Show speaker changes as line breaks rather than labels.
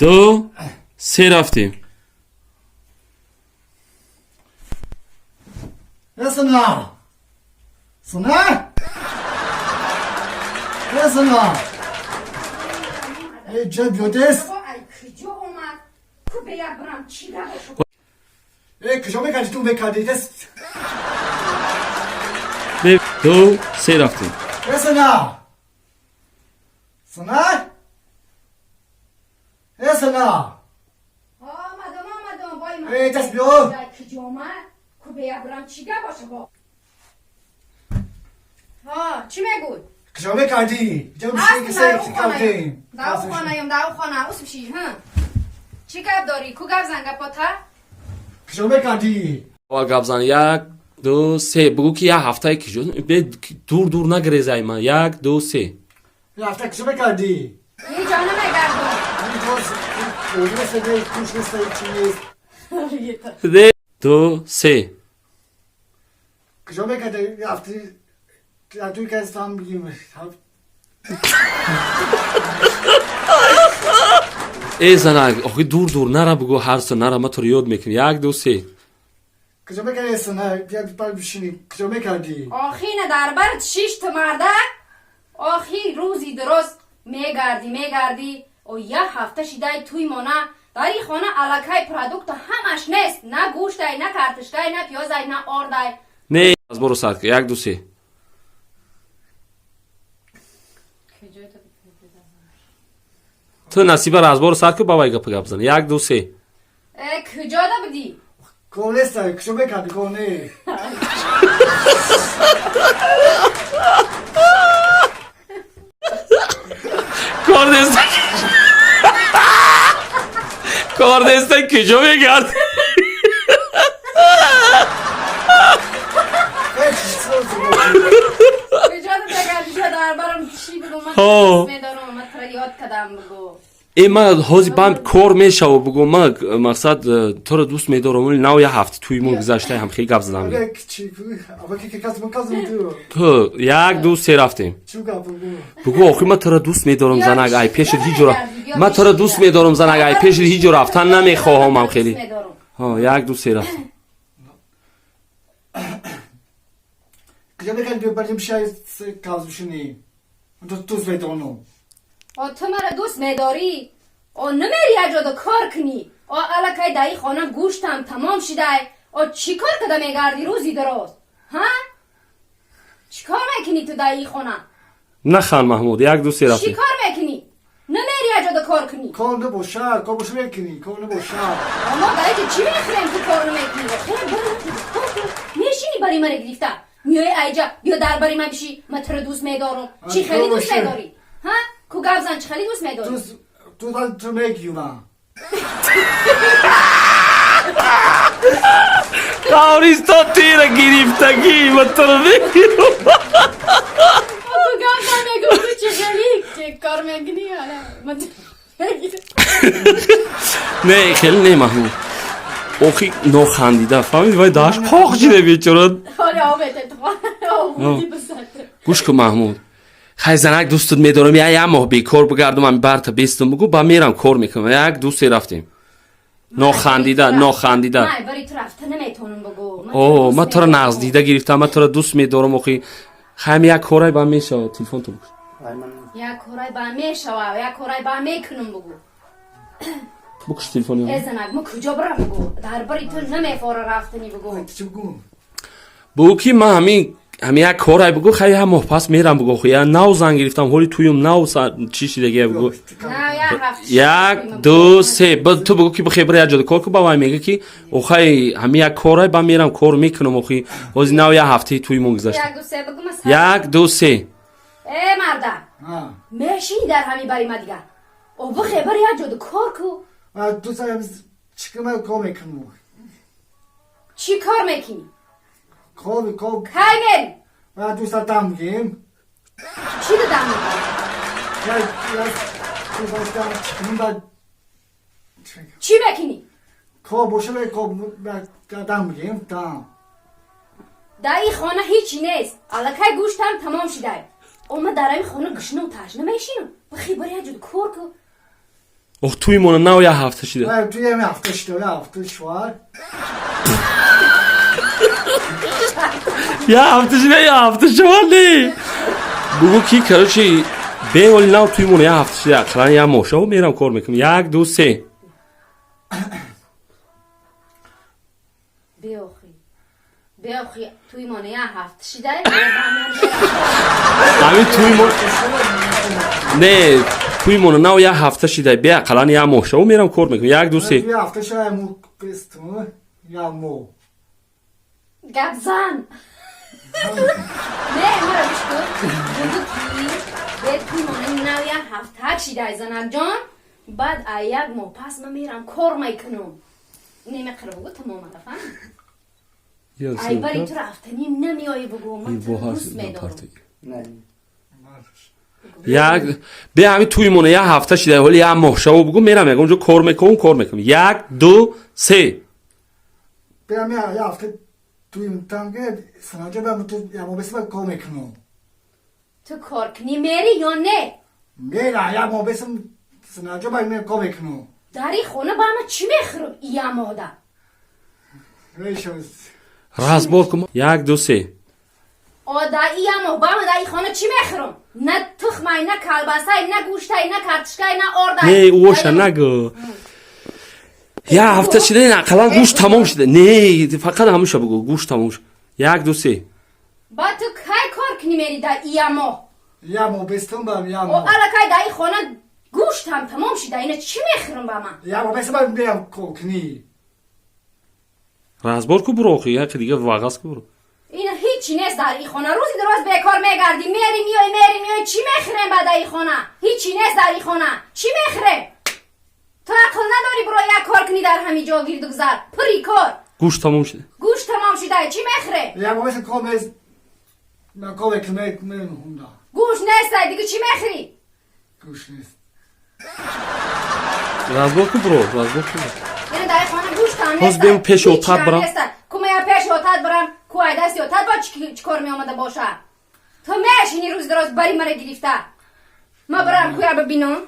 Ду, се, рафтем.
Сына! Сына! Сына! Эй, ҷа биёдес?
Куҷо омад? Ку бея бирам, чӣ гапашо?
Эй, куҷо мекардӣ, ту мекардӣ? Дес?
Ду, се, рафтем.
Сына! Сына! Э, сына!
Омадам, омадам, вой.
Эй, дас биё!
Куҷо омад? Ку бея бирам, чӣ гапашо бо? Ҳа, чӣ мегӯй?
Куҷо мекардӣ? Ҷа бишин, ки се кардем.
Дар хонаям, дар хона, ус биши, ҳа. Чӣ гап дорӣ? Ку гап зан гапота?
Куҷо мекардӣ?
Аввал гап зан. Як, ду, се. Бугӯ, ки як ҳафтае куҷо бе дур дур нагрезай ман. Як, ду, се.
Як ҳафта куҷо мекардӣ?
Ҳеҷ намегардам.
Куш нест, чи нест.
Ду, се.
Куҷо мекардӣ? Ҳафти туй кастам бигим.
Э, занак, охи, дур дур нара, бугӯ, ҳарсо нара, ма туро ёд мекунем. Як, ду, се.
Куҷо мекардӣ, сына? Бия бишини. Куҷо мекардӣ?
Охи, на дар барат шишт мардак. Охи, рӯзи дуроз мегардӣ, мегардӣ. О, як ҳафта шидай туй мона. Дар ин хона аллакай продукта ҳамаш нест. На гӯштай, на картошкай, на пиёзай, на ордай.
Не, аз боро сар. Як, ду, се. Ту, Насибара, аз боро сар ку, ба вай гапа гап зан. Як, ду, се.
Э, куҷода будӣ?
Кор нест, куҷо мекардӣ, кор не.
Кор нест, кор нест, куҷо мегард?
Куҷода мегардӣ? Дар барам чӣ бугӯ? Ман дӯст медорам, ман туро ёд кардам, бугӯ.
Э, ман ҳозир бам кор мешава, бугӯ, ман мақсад туро дӯст медорам, вале нав як ҳафта туи мо гузашта, ҳам хеле гап задам. Ту як, ду, се, рафтем. Бугӯ, охи, ман туро дӯст медорам, занак, ай пешат ҳеҷ ман туро дӯст медорам, занак, ай пешат ҳеҷ ҷо рафтан намехоҳам хеле. Як, ду, се, рафтем.
Куҷо мекардӣ, барем шай кавз бишинӣ. Дӯст медорам.
О, ту мара дӯст медорӣ? О, намери як ҷода кор кунӣ? О, аллакай дар ин хона гӯштам тамом шидай. О, чӣ кор када мегардӣ рӯзи дароз? Ҳа, чӣ кор мекунӣ ту дар ин хона?
Нахан, Маҳмуд. Як, ду, се,
чӣ
рафтем.
Кор мекунӣ? Намери як ҷода кор кунӣ?
Кор набоша, кор боша мекунӣ, кор набоша.
Мо дар инҷо чӣ мехӯрем? Ту кор намекунӣ. Хел кор кун. Мешинӣ, бари мара гирифта миёи, айҷа биё, дар бари ман бишӣ, ман туро дӯст медорам. Чӣ хеле дӯст медорӣ? Ҳа, ку гап зан, чӣ хеле дӯст медорӣ?
Ту мегирам.
Қавристон тира гирифтагӣ, ма туро мегирам.
Ту гап зан, мегӯ, ту чӣ хеле кор мекунӣ?
Не, хеле не, Маҳмуд, охи, нохандида, фаҳмиди, вай даш қоқ шида, бечора. Гӯш кун, Маҳмуд, хай, занак, дӯстат медорам, я як моҳ бекор бигардум, ами барта бестум, бугӯ, ба мерам, кор мекунам. Як, ду, се, рафтем. Нохандида, нохандида. О, ман туро нағз дида гирифтам, ман туро дӯст медорам, охи, хайм, як корай ба мешава. Телефон ту бикш.
Як корай ба мешава, як корай ба мекунам, бугӯ.
Букш телефони.
Э, занак, ма куҷо бирам, бугӯ? Дар бари ту намефора рафтани, бугӯ.
Бугӯ, ки ман ҳамин ҳамин як корай, бугӯ, хай, як моҳ пас мерам, бугӯ, охи, я нав зан гирифтам, ҳоли туюм нав чӣ шидагия, бугӯ. Як, ду, се. Ту бугӯ, ки бихе, бира як ҷода кор ку. Ба вай мега, ки охай, ҳамин як корай ба мерам, кор мекунам, охи, ҳози нав як ҳафтаи туюмон гузашта. Як, ду, се.
Э, марда, мешини дар ҳамин бари ма дигар? О, бихе, бира як ҷода кор ку.
Кор мекунам.
Чӣ кор мекунӣ?
Кор, кор.
Кай мери?
Ду соат дам мегирем.
Чӣ дам мегирӣ?
Чӣ?
Чӣ мекунӣ?
Кор боша, кор дам мегирем, дам.
Дар ин хона ҳичи нест, аллакай гӯштам тамом шидай. О, ма дар ҳамин хона гушнаву ташна мешинам. Бихе, бира як ҷода кор ку.
Ох, туи мона нав як ҳафта шида.
Туи ҳами ҳафта шида, як ҳафта шуар.
Як ҳафта шида, як ҳафта шуар не. Бугу ки, короче, беҳоли нав туи мона як ҳафта шида, ақаллан як моҳ шава мерам кор мекунам. Як, ду, се.
Беохи. Беохи, туи мона як ҳафта шида.
Ҳамин туи мо не, туи мона нав як ҳафта шида, бе ақаллан як моҳ шава мерам кор мекунам. Як, ду, се.
Як ҳафта шава мо песту, як моҳ.
Гап зан. Не, мара гӯш кун. Бугу ки бе туи мона нав як ҳафта шида, занакҷон. Баъд ай як моҳ пас ман мерам кор мекунам. Немеқира бугу тамом рафам. Ай бари ту рафтаним намеои бугу, ман туро дӯст медорам.
Як бе ҳамин туи мона як ҳафта шида, ҳоли як моҳ шава бугу мерам ягон ҷо кор мекунам, кор мекунам. Як, ду, се.
Бе ҳами як ҳафта туи танге санаҷа бе ту як моҳ беси кор мекунам.
Ту кор кунӣ мери ё не?
Мера, як моҳ бесам санаҷа бе мер кор мекунам.
Дар ин хона ба ма чӣ мехӯрам ия моҳда?
Разбор кун. Як, ду, се.
О, да ия моҳ ба ма дар ин хона чӣ мехӯрам? На тухмай, на калбасай, на гӯштай, на картошкай, на ордай.
Не, уоша нагӯ. Як ҳафта шида, ин ақаллан гӯшт тамом шида. Не, фақат ҳамуша бугӯ, гӯшт тамом шуда. Як, ду, се.
Баъд ту кай кор кунӣ мери дар ия моҳ?
Як моҳ бестам ба як
О,
моҳ.
аллакай дар ин хона гӯштам тамом шида, ина чӣ мехӯрам ба ман?
Як моҳ бестам ба мерам кор кунӣ.
Разбор ку буро, охи, яке дига вағаз ку буро.
Ина ҳичи нест дар ин хона. Рӯзи дароз бекор мегардӣ, мери миёй, мери миёй, чӣ мехӯрем ба дар ин хона? Ҳичи нест дар ин хона. Чӣ мехӯрем? Ту ақл надорӣ буро як кор кунӣ дар ҳамин ҷо гирду гузар. Пури кор.
Гӯшт тамом шида.
Гӯшт тамом шида, чӣ мехӯрем?
Як моҳ бестам кор мез ман кор мекунам, мерам хунда.
Гӯшт нест, дига чӣ мехӯрӣ?
Гӯшт нест.
Разбор ку буро, разбор ку.
Ина дар ин хона гӯштам нест.
Ҳоз бем пеши отат барам.
Ку мея пеши отат барам, ку ай дасти отат бо чӣ кор меомада боша? Ту мешини рӯзи дароз бари мара гирифта. Ма барам куя бибинам.